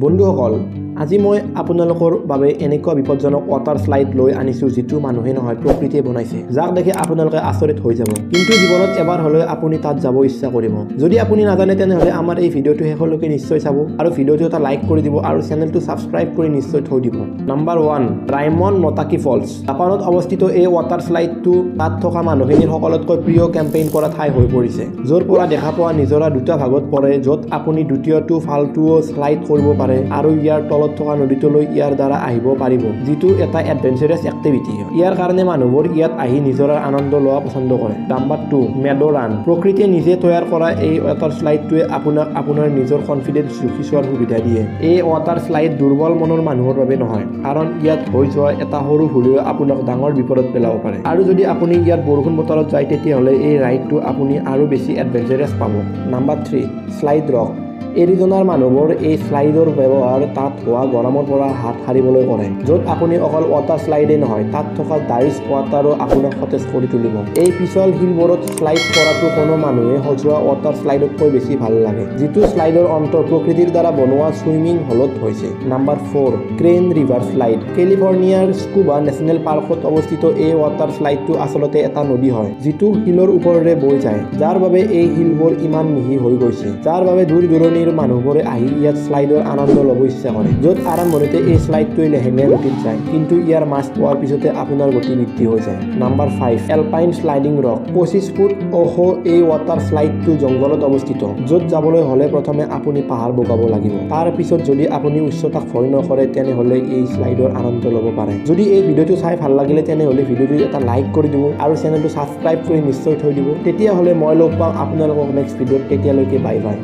বন্ধুসকল, আজি মই আপোনালোকৰ বাবে এনেকুৱা বিপদজনক ৱাটাৰ শ্লাইড লৈ আনিছোঁ, যিটো মানুহে নহয়, প্ৰকৃতিয়ে বনাইছে, যাক দেখি আপোনালোকে আচৰিত হৈ যাব। কিন্তু জীৱনত এবাৰ হ'লেও আপুনি তাত যাব ইচ্ছা কৰিব। যদি আপুনি নাজানে, তেনেহ'লে আমাৰ এই ভিডিঅ'টো শেষলৈকে নিশ্চয় চাব আৰু ভিডিঅ'টো এটা লাইক কৰি দিব আৰু চেনেলটো ছাবস্ক্ৰাইব কৰি নিশ্চয় থৈ দিব। নাম্বাৰ 1, ৰাইমন নটাকি ফলছ। জাপানত অৱস্থিত এই ৱাটাৰ শ্লাইডটো তাত থকা মানুহখিনিৰ সকলোতকৈ প্ৰিয় কেম্পেইন কৰা ঠাই হৈ পৰিছে, য'ৰ পৰা দেখা পোৱা নিজৰা দুটা ভাগত পৰে, য'ত আপুনি দ্বিতীয়টো ফালটোও শ্লাইড কৰিব পাৰে আৰু ইয়াৰ তলত থকা নদীটোলৈ ইয়াৰ দ্বাৰা আহিব পাৰিব, যিটো এটা এডভেঞ্চাৰাছ এক্টিভিটি। ইয়াৰ কাৰণে মানুহবোৰ ইয়াত আহি নিজৰাৰ আনন্দ লোৱা পচন্দ কৰে। Number 2, meadow run. প্ৰকৃতিয়ে নিজে তৈয়াৰ কৰা এই ৱাটাৰ শ্লাইডটোৱে আপোনাক আপোনাৰ নিজৰ কনফিডেন্স জুখি চোৱাৰ সুবিধা দিয়ে। এই ৱাটাৰ শ্লাইড দুৰ্বল মনৰ মানুহৰ বাবে নহয়, কাৰণ ইয়াত হৈ যোৱা এটা সৰু ভুলেও আপোনাক ডাঙৰ বিপদত পেলাব পাৰে। আৰু যদি আপুনি ইয়াত বৰষুণ বতৰত যায়, তেতিয়াহ'লে এই ৰাইডটো আপুনি আৰু বেছি এডভেঞ্চাৰাছ পাব। Number 3, slide rock. এৰিজোনাৰ মানুহবোৰ এই শ্লাইডৰ ব্যৱহাৰ তাত হোৱা গৰমৰ পৰা হাত সাৰিবলৈ কৰে, য'ত আপুনি অকল ৱাটাৰ শ্লাইডেই নহয়, তাত থকা আইচ ৱাটাৰো আপোনাক সতেজ কৰি তুলিব। এই পিছল শিলবোৰত শ্লাইড কৰাটো কোনো মানুহে সজোৱা ৱাটাৰ শ্লাইডতকৈ বেছি ভাল লাগে, যিটো শ্লাইডৰ অন্ত প্ৰকৃতিৰ দ্বাৰা বনোৱা চুইমিং হলত হৈছে। Number 4, crane river slide. কেলিফৰ্ণিয়াৰ স্কুবা নেশ্যনেল পাৰ্কত অৱস্থিত এই ৱাটাৰ শ্লাইডটো আচলতে এটা নদী হয়, যিটো শিলৰ ওপৰেৰে বৈ যায়, যাৰ বাবে এই শিলবোৰ ইমান মিহি হৈ গৈছে, যাৰ বাবে দূৰ দূৰণিৰ মানুহবোৰে আহি ইয়াত শ্লাইডৰ আনন্দ ল'ব ইচ্ছা কৰে। য'ত আৰম্ভণিতে এই শ্লাইডটোৱে লেহেমীয়া গতিত যায়, কিন্তু ইয়াৰ মাজ পোৱাৰ পিছতে আপোনাৰ গতি বৃদ্ধি হৈ যায়। Number 5, Alpine sliding rock. 25 foot ওখ এই ৱাটাৰ শ্লাইডটো জংঘলত অৱস্থিত, য'ত যাবলৈ হ'লে প্ৰথমে আপুনি পাহাৰ বগাব লাগিব। তাৰ পিছত যদি আপুনি উচ্চতাক ভয় নকৰে, তেনেহ'লে এই শ্লাইডৰ আনন্দ ল'ব পাৰে। যদি এই ভিডিঅ'টো চাই ভাল লাগিলে, তেনেহ'লে ভিডিঅ'টো এটা লাইক কৰি দিব আৰু চেনেলটো ছাবস্ক্ৰাইব কৰি নিশ্চয় থৈ দিব। তেতিয়াহ'লে মই লগ পাম আপোনালোকক নেক্সট ভিডিঅ'ত। তেতিয়ালৈকে বাই বাই।